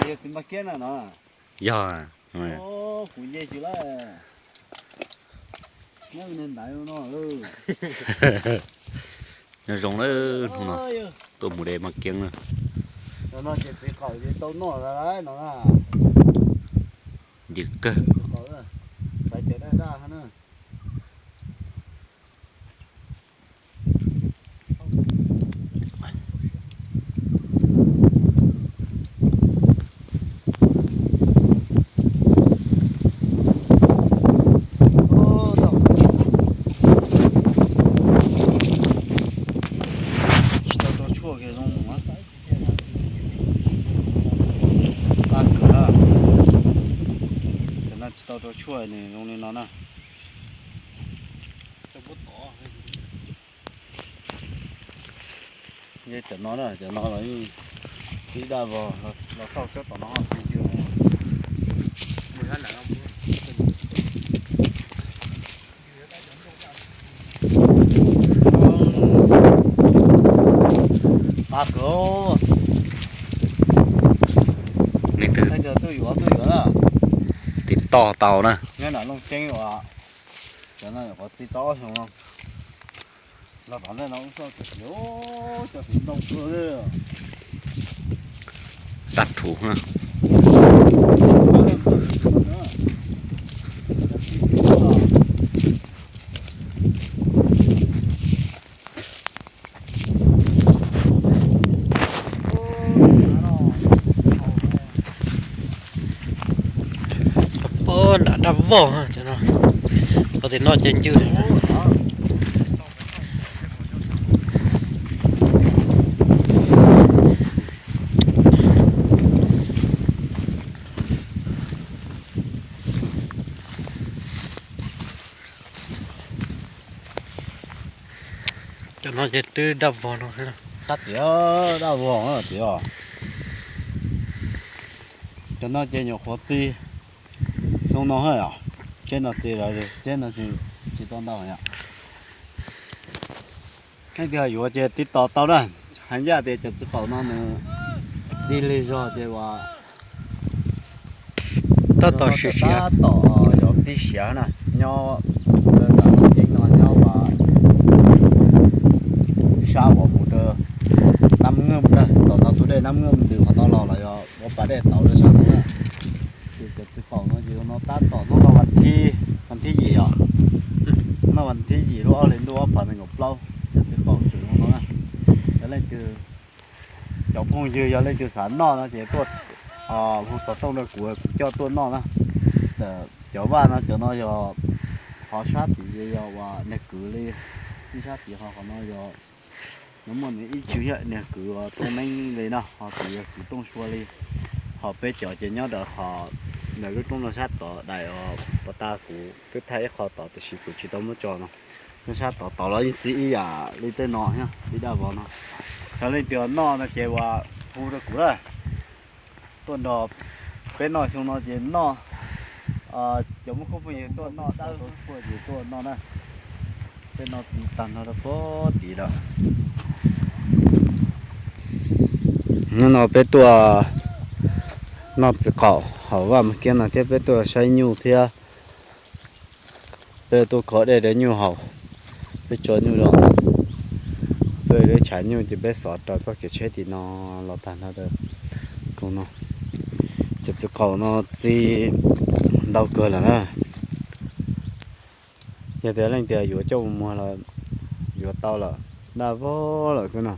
Yog txiv Mas Kiab na no. Yog. Kuv nce tsis lawm. Nyob ntawd no. Nyob zoo na, hnub no tuaj mus de Mas Kiab na. No ces txiv qaum ces tau noj no na. Ncw kawg. Xaiv cawv daj daj na. Tsis tau rau tshuaj kiag zoo mus. Paj kawg. Cov no tsis tau rau tshuaj nws zoo li no na. Cov no na, cov no los yeej tib daj vog los txog sab tom no ho tsis ncw. Paj kawg. Leej twg tuaj yuav tuaj yuav na. Tiv toj tau na. Nyob nram Looj Ceeb uas cov no nyuam qhuav txi tau ob xyoos no. Los tom ntej no ub xoj tias cov ntoo kawg li. Tag thuv na. Pob nram daj vog, qhov tias noj ces ncw. Cov no ces twb daj vog no. Tab tias daj vog tiag. Cov no ces nyuam qhuav txi xyoo no yom. Tsheb no txi lawm, tsheb no tsis tau ntau yom. Leej twg yuav ces tiv toj tau na. Hais ncaj tias cov txiv qaum no nws txi lig zog ces uas tab tom siav siav, tab tom yuav pib siav na. Nyob nram Looj Ceeb no nyob uas sab uas mus rau Nab Nkeej na, tom no tus dej Nab Nkeej ntws qhov no los los yog ua pas dej tauv rau sab no na. Ces cov txiv qaum no ces no tab tom hnub no vas thib, vas thib yim os, no vas thib yim lub ob hlis ntuj ob phav nees nkaum plaub, cov txiv qaum tseem zoo no na. Yog leej twg, cov phooj ywg yog leej twg xav noj no ces tuaj hu xov tooj rau kuv, kuv coj tuaj noj na. Cov vaj no cov no yog qhov sab tid yog uas nws kwv li, txij sab tid ho qhov no yog no muaj nws ib tswv yam nws kwv uas tooj neeb li no, ho kuv yog kwv tooj sua li. Ho peb cov ces nyob rau qhov ntawm lub roob no sab tod daim uas puas tas kuv twb thaij ib qho tod tiam sis kuv tsis tau muab tso no. Nyob sab tod tod los yeej txi ib yam li tej no thiab, txi daj vog no. Yog leej twg noj no ces uas hu rau kuv lawm. Tuaj nrog peb noj xyoo no ces noj, cov muaj khuj phooj ywg tuaj noj, dab tuaj ces tuaj noj na. Peb noj tag nrho rau puag tid lawm. Hnub no peb tuaj noj txiv qaum hauv vaj Mas Kiab no thiab peb tuaj saib nyuj thiab. Peb tuaj kho dej rau nyuj haus, peb tso nyuj rau, peb lub tshav nyuj ces peb xov rau txoj kev tsheb tim no los tag nrho rau koog no. Cov txiv qaum no txi ntau kawg lawm na. Yog tias leej twg yuav coj mus muag los yuav tau lawm, daj vog lawm xwb no.